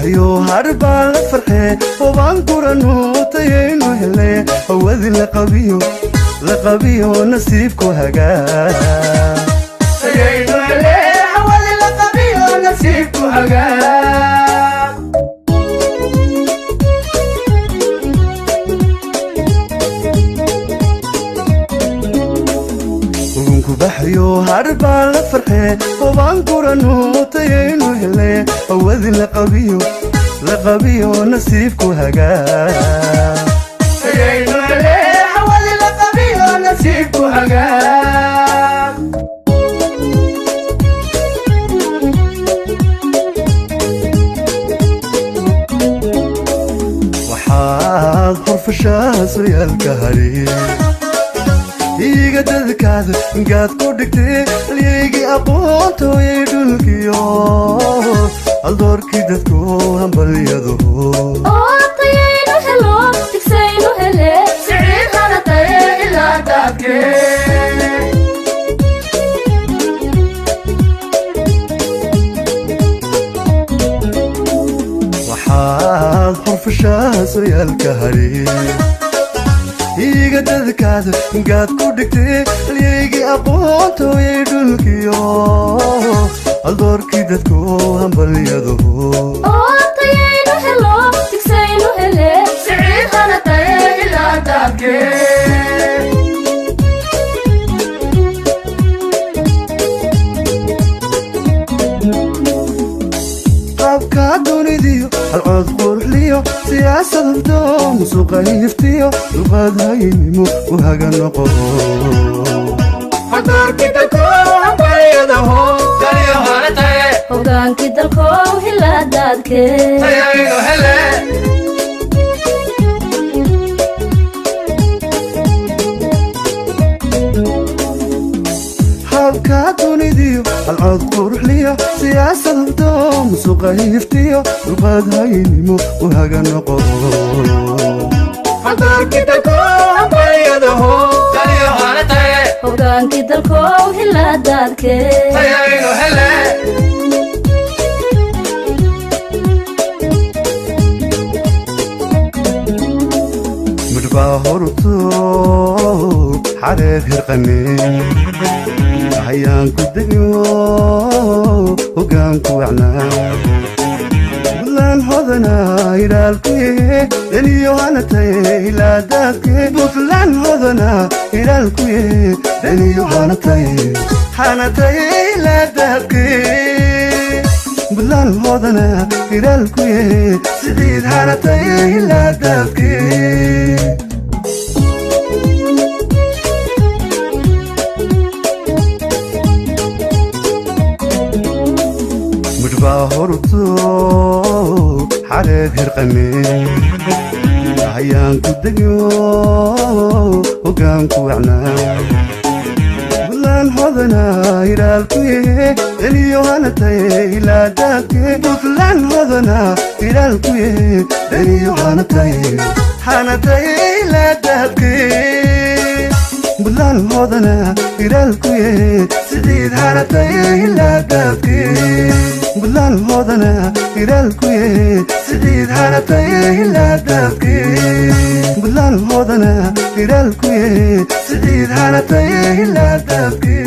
Baxyo harbaa la farxee, hubaan kuranu tayaynu hele, hawadi la qabiyo, la qabiyo nasiibku hagaa. Tayaynu hele, hawadi la qabiyo nasiibku hagaa. Ugunku baxyo harbaa la farxee, hubaan kuranu tayaynu hele, hawadi la qabiyo, la qabiyo nasiibku hagaa. Tayaynu hele, hawadi la qabiyo nasiibku hagaa. Waxaad horfashaa sooyaalka hari iiga dadkaada gaad ku dhigtay, halyeygii aqoontooyay dhulkiyo haldoorkii dadku hambalyadu. Oo tayaynu helo, tigsaynu hele. Siciid hanataye ilaa daadkee. Waxaad horfashaa sooyaalka hari iiga dadkaada gaad ku dhigtay, halyeygii aqoontooyay dhulkiyo haldoorkii dadku hambalyadu. Oo tayaynu helo, tigsaynu hele. Siciid hanataye ilaa daadkee. Qaabka dunidiyo halcood quruxliyo, siyaasad hubto, musuqa hiftiyo, dulqaad haynimo u haga noqo. Haldoorkii dadku hambalyadaho taliyo hanataye. Hogaankii dalkow hilaa daadkee. Tayaynu hele. Habka dunidiyo halcood quruxliyo, siyaasad hubto, musuqa hiftiyo, dulqaad haynimo u haga noqo. Haldoorkii dadku hambalyadaho taliyo hanataye. Hogaankii dalkow hilaa daadkee. Tayaynu hele. Midhbaa horto xareed hirqane, hayaan ku degyo, hoggaanku wacnaa, Buntland hodana hiraalku yahe, deniyo hanataye ilaa daadke. Buntland hodana hiraalku yahe, deniyo hanataye, hanataye ilaa daadke. Buntland hodana hiraalku yahe, Siciid hanataye ilaa daadke. Midhbaa horto xareed hirqane, hayaan ku degyo, hoggaanku wacnaa, Buntland hodana hiraalku yahe, deniyo hanataye ilaa daadke. Buntland hodana hiraalku yahe, deniyo hanataye, hanataye ilaa daadke. Buntland hodana hiraalku yahe, Siciid hanataye ilaa daadke. Buntland hodana hiraalku yahe, Siciid hanataye ilaa daadke. Buntland hodana hiraalku yahe, Siciid hanataye ilaa daadke.